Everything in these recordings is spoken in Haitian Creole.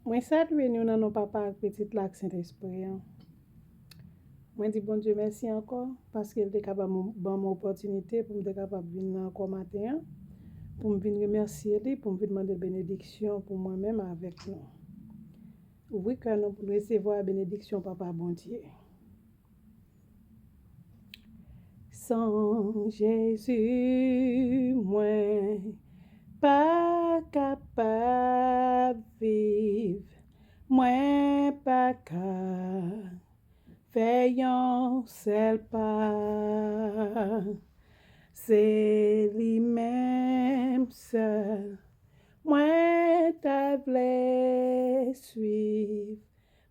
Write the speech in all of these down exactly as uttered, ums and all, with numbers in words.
Mwen salye nou nan non Papa ak Pitit la ak Sentespri an. Mwen di Bondye mèsi ankò paske l te ka ban m, ban m opòtinite pou m te kapab vin la ankò maten an, pou m vin remèsye li, pou m vin mande l benediksyon pou mwen menm avèk nou. Ouvri kè nou pou n resevwa benediksyon Papa Bondye. San Jezi, mwen pa kapab viv, mwen pa ka fè yon sèl pa. Se li menm sèl mwen ta vle swiv.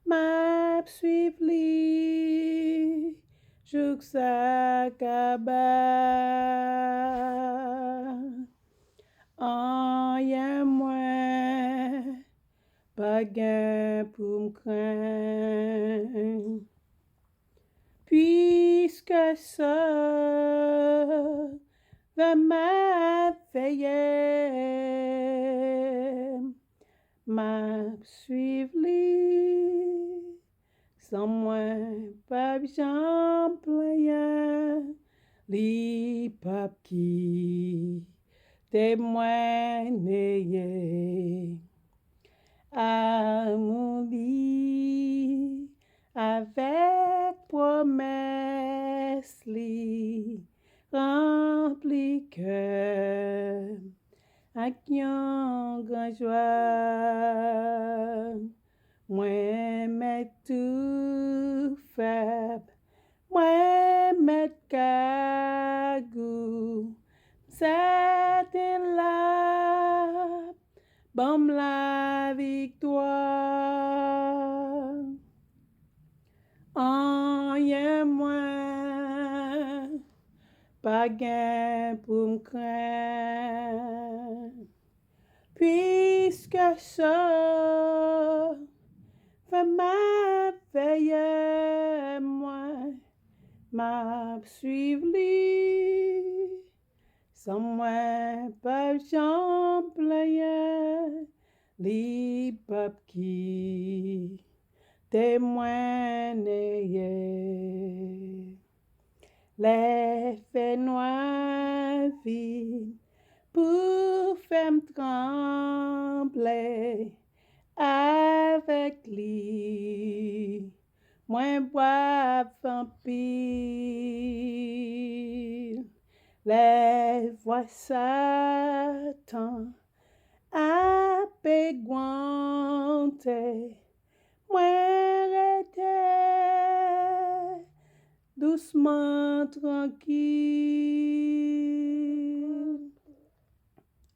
M ap swiv li jouk sa kaba. Anyen mwen pa gen pou m krenn. Piske Sovè m ap veye m, m ap swiv li. San mwen p ap janm plenyen, li p ap kite mwen neye. Amou li avèk pwomès li ranpli kè m ak yon gran jwa. Mwen mèt tou fèb, mwen mèt kagou, m sèten l ap ban m laviktwa. Anyen mwen pa gen pou m krenn. Piske Sovè m ap veye mwen, m ap swiv li. San mwen p ap janm plenyen, li p ap kite mwen neye. Lè fènwa vin pou fè m tranble avèk li, mwen bwaf anpil. Lè vwa Satan ap egwante, mwen rete dousman, trankil.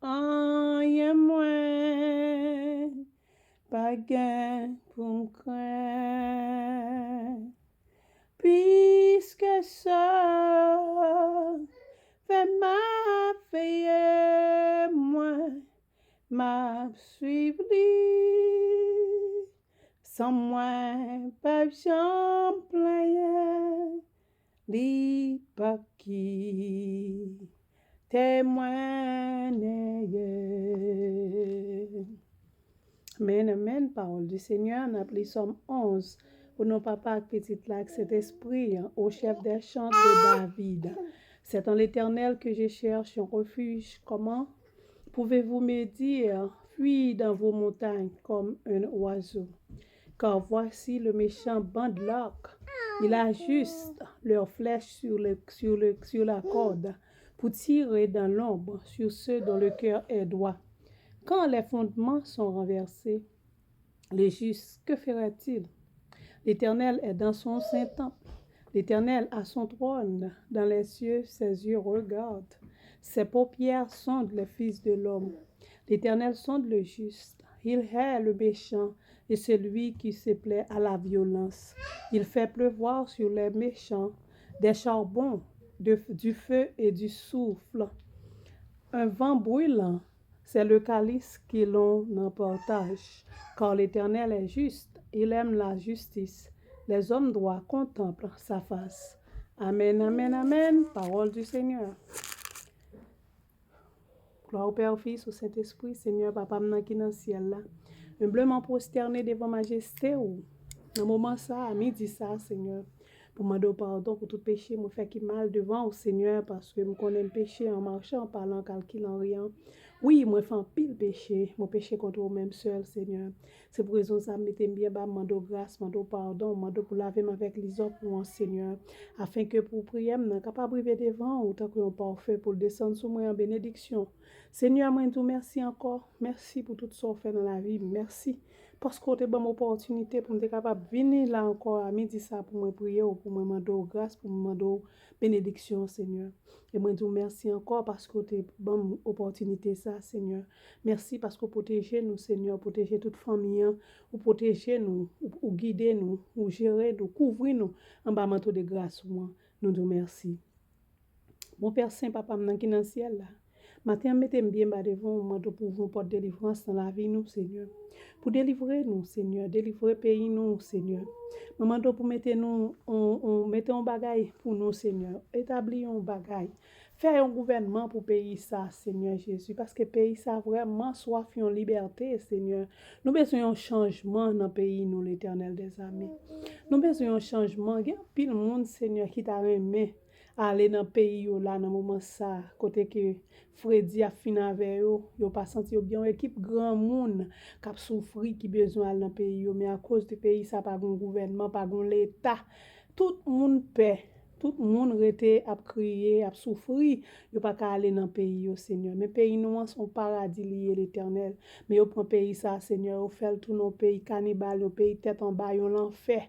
Anyen mwen pa gen pou m krenn. Piske Sovè m ap veye mwen, m ap swiv li. San mwen p ap janm plenyen, li p ap kite mwen neye. Amèn, amèn. Parole du Seigneur, n ap li Sòm onz. O non Papa ak Pitit la ak Sentespri an, au chef des chants de David. C'est en l'Éternel que je cherche un refuge. Comment pouvez-vous me dire, fuis dans vos montagnes comme un oiseau? Car voici le méchant bande l'arc, il ajuste leurs flèches sur le, sur le, sur la corde pour tirer dans l'ombre sur ceux dont le cœur est droit. Quand les fondements sont renversés, le juste, que fera-t-il? L'Éternel est dans son saint temple. L'Éternel a son trône dans les cieux, ses yeux regardent. Ses paupières sondent les fils de l'homme. L'Éternel sonde le juste. Il hait le méchant et celui qui se plaît à la violence. Il fait pleuvoir sur les méchants des charbons, de, du feu et du soufre. Un vent brûlant, c'est le calice que l'on en partage. Car l'Éternel est juste, il aime la justice. Les hommes droits contemplent sa face. Amèn, amèn, amèn. Parole du Seigneur. Glwa au Père, au Fils, au Saint-Esprit. Senyè, Papa m nan ki nan syèl la, Enbleman pwostène devan majeste w. Nan moman sa a, midi sa a, Senyè, pou mande w padon pou tout peche mwen fè ki mal devan w, Senyè, paske m konnen m peche an machan, an palan, an kalkilan, an riyan. Wi, mwen fè anpil peche. Mwen peche kont ou menm sèl, Senyè. Se pou rezon sa a, m mete m byen ba, m mande w gras, mande w padon, m mande w pou lave m avèk lizòp ou an, Senyè, afen ke pou priyè m nan kapab rive devan ou tankou yon pafen pou l desann sou mwen an benediksyon. Senyè, mwen di w mèsi ankò. Mèsi pou tout sa w fè nan lavi m. Mèsi paske w te ban m opòtinite pou m te kapab vini la ankò a midi sa pou mwen priye w, pou mwen mande w gras, pou mwen mande w benediksyon, Senyè. E mwen di w mèsi ankò paske w te ban m opòtinite sa, Senyè. Mèsi paske w pwoteje nou, Senyè, w pwoteje tout fanmi an, ou pwoteje nou, ou, ou gide nou, ou jere nou, kouvri nou anba manto de gras ou an. Nou di w mèsi. Bon Pè Sen, Papa m nan ki nan syèl la, maten an mete m byen ba devan w, mande w pou ouvri yon pòt delivrans nan lavi nou, Senyè. Pou delivre nou, Senyè, delivre peyi nou, Senyè. Mwen mande w pou mete nou, on, on, mete yon bagay pou nou, Senyè. Etabli yon bagay. Fè yon gouvènman pou peyi sa, Senyè Jezi, paske peyi sa vrèman swaf yon libète, Senyè. Nou bezwen yon chanjman nan peyi nou, Letènèl dèzame. Nou bezwen yon chanjman. Gen anpil moun, Senyè, ki ta renmen ale nan peyi yo la nan moman sa, kote ke fredi ap fin avè yo, yo pa santi yo byen, yon ekip granmoun k ap soufri, ki bezwen al nan peyi yo, men akoz de peyi sa pa gon gouvènman, pa gon leta, tout moun pè, tout moun rete ap kriye, ap soufri, yo pa ka ale nan peyi yo, Senyè. Men peyi nou an se yon paradi li ye, Letènèl. Men yo pran peyi sa, Senyè, yo fè l tounen yon peyi kanibal, yon peyi tèt anba, yon lanfè.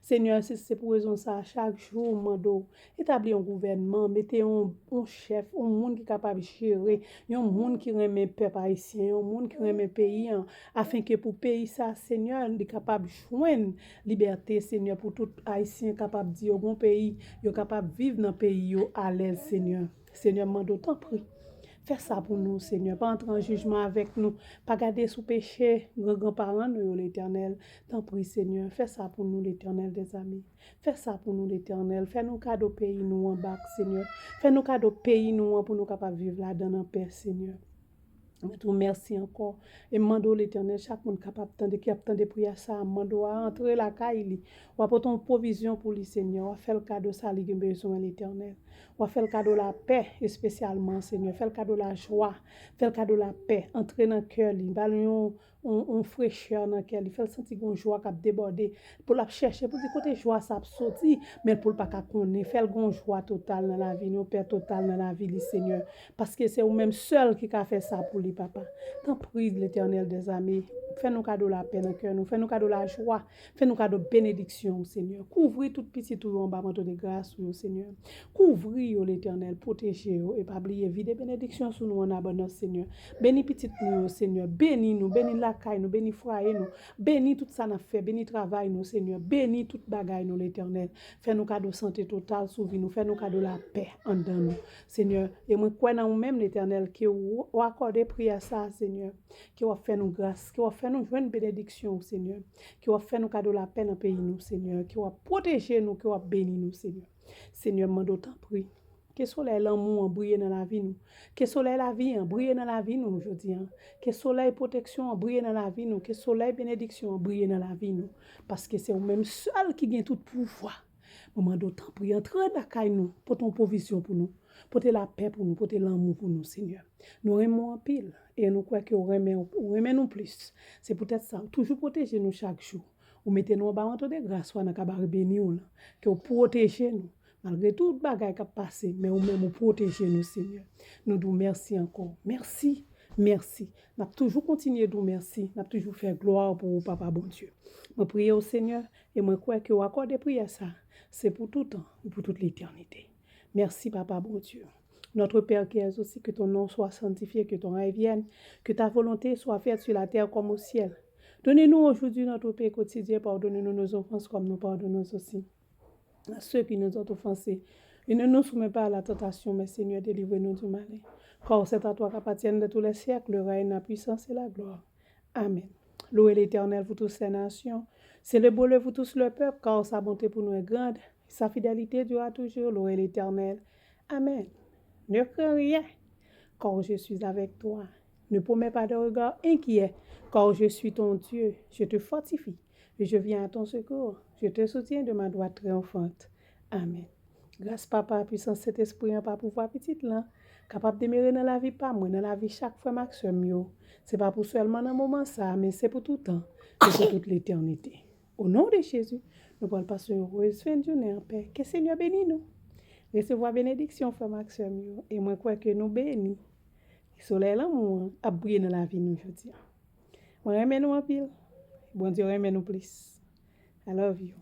Senyè, se, se pou rezon sa a, chak jou, m mande w, etabli yon gouvènman, mete yon, yon chèf, yon moun ki kapab jere, yon moun ki renmen pèp ayisyen, yon moun ki renmen peyi an, afen ke pou peyi sa, Senyè, li kapab jwenn libète, Senyè, pou tout ayisyen kapab di yo gon peyi, yo kapab viv nan peyi yo alèz, Senyè. Senyè, m mande w, tanpri, fè sa pou nou, Senyè. Pa antre an jijman avèk nou. Pa gade sou peche gran gran paran nou yo, Letènèl. Tanpri, Senyè, fè sa pou nou, Letènèl dèzame. Fè sa pou nou, Letènèl. Fè nou kado peyi nou an bak, Senyè. Fè nou kado peyi nou an pou nou kapab viv ladan l anpè, Senyè. Mwen di w mèsi ankò. E m mande w, Letènèl, chak moun k ap tande, ki ap tande priyè sa a, m mande w a antre lakay li. W a pote yon pwovizyon pou li, Senyè. W a fè l kado sa li gen bezwen, Letènèl. W a fè l kado lapè, espesyalman, Senyè. Fè l kado lajwa. Fè l kado lapè. Antre nan kè li. Ba l yon, yon, yon frechè nan kè li. Fè l santi gen yon jwa k ap debòde. Pou l ap chèche, pou l di kote jwa sa ap soti, men pou l pa ka konnen. Fè l gen yon jwa total nan lavi li, yon pè total nan lavi li, Senyè. Paske se ou menm sèl ki ka fè sa pou li, Papa. Tanpri, Letènèl dèzame, fè nou kado lapè nan kè nou, fè nou kado lajwa, fè nou kado benediksyon w, Senyè. Kouvri tout pitit ou yo anba manto de gras ou yo, Senyè. Kouvri yo, Letènèl, pwoteje yo, e pa bliye vide benediksyon sou nou an abondans, Senyè. Beni pitit nou yo, Senyè. Beni nou, beni lakay nou, beni fwaye nou. Beni tout sa n ap fè, beni travay nou, Senyè. Beni tout bagay nou, Letènèl. Fè nou kado sante total sou vi nou, fè nou kado lapè anndan nou, Senyè. E mwen kwè nan ou menm, Letènèl, ke w, w akòde priyè sa a, Senyè. Ke w ap fè nou gras, ke w ap fè nou jwenn benediksyon w, Senyè. Ke w ap fè nou kado lapè nan peyi nou, Senyè. Ke w ap pwoteje nou, ke w ap beni nou, Senyè. Senyè, m mande w tanpri, ke solèy lanmou an briye nan lavi nou. Ke solèy lavi an briye nan lavi nou jodi an. Ke solèy pwoteksyon an briye nan lavi nou. Ke solèy benediksyon an briye nan lavi nou. Paske se ou menm sèl ki gen tout pouvwa. Mwen mande w tanpri, antre lakay nou, pote yon pwovizyon pou nou. Pote lapè pou nou, pote lanmou pou nou, Senyè. Nou renmen w anpil, e nou kwè ke w renmen, w renmen nou plis. Se poutèt sa, w toujou pwoteje nou chak jou. Ou mete nou anba manto de gras ou a nan kabare beni w lan. Ke w pwoteje nou. Malgre tout bagay k ap pase, men ou menm ou pwoteje nou, Senyè. Nou di w mèsi ankò. Mèsi, mèsi. N ap toujou kontinye di w mèsi. N ap toujou fè glwa pou ou, Papa Bondye. Mwen priye w, Senyè, e mwen kwè ke w akòde priyè sa. Se pou toutan e pou tout letènite. Merci, Papa Bondye. Notre Père qui es aux cieux, que ton nom soit sanctifié, que ton règne vienne, que ta volonté soit faite sur la terre comme au ciel. Donne-nous aujourd'hui notre pain quotidien, pardonne-nous nos offenses comme nous pardonnons aussi à ceux qui nous ont offensés. Et ne nous soumets pas à la tentation, mais Seigneur, délivre-nous du mal. Car c'est à toi qu'appartiennent dans tous les siècles le règne, la puissance et la gloire. Amen. Louez l'Éternel, vous toutes les nations. Célébrez-le, vous tous les peuples, car sa bonté pour nous est grande. Sa fidélité durera toujours. Louez l'Éternel. Amen. Ne crains rien, car je suis avec toi. Ne promets pas de regard inquiet, Car je suis ton Dieu, je te fortifie et je viens à ton secours. Je te soutiens de ma droite triomphante. Amen. Gras Papa, pwisans Sentespri an pa pouvwa Pitit lan, kapab demere nan lavi pa mwen, nan lavi chak frè m ak sè m yo. Se pa pou sèlman nan moman sa a, men se pou toutan, e pou tout letènite. O non de Jezi, nou pral pase yon erez fen jounen anpè. Ke Senyè beni nou. Resevwa benediksyon frè m ak sè m yo, e mwen kwè ke nou beni. Solèy lanmou an ap briye nan lavi nou jodi a. Mwen renmen nou anpil. Bondye renmen nou plis. I love you.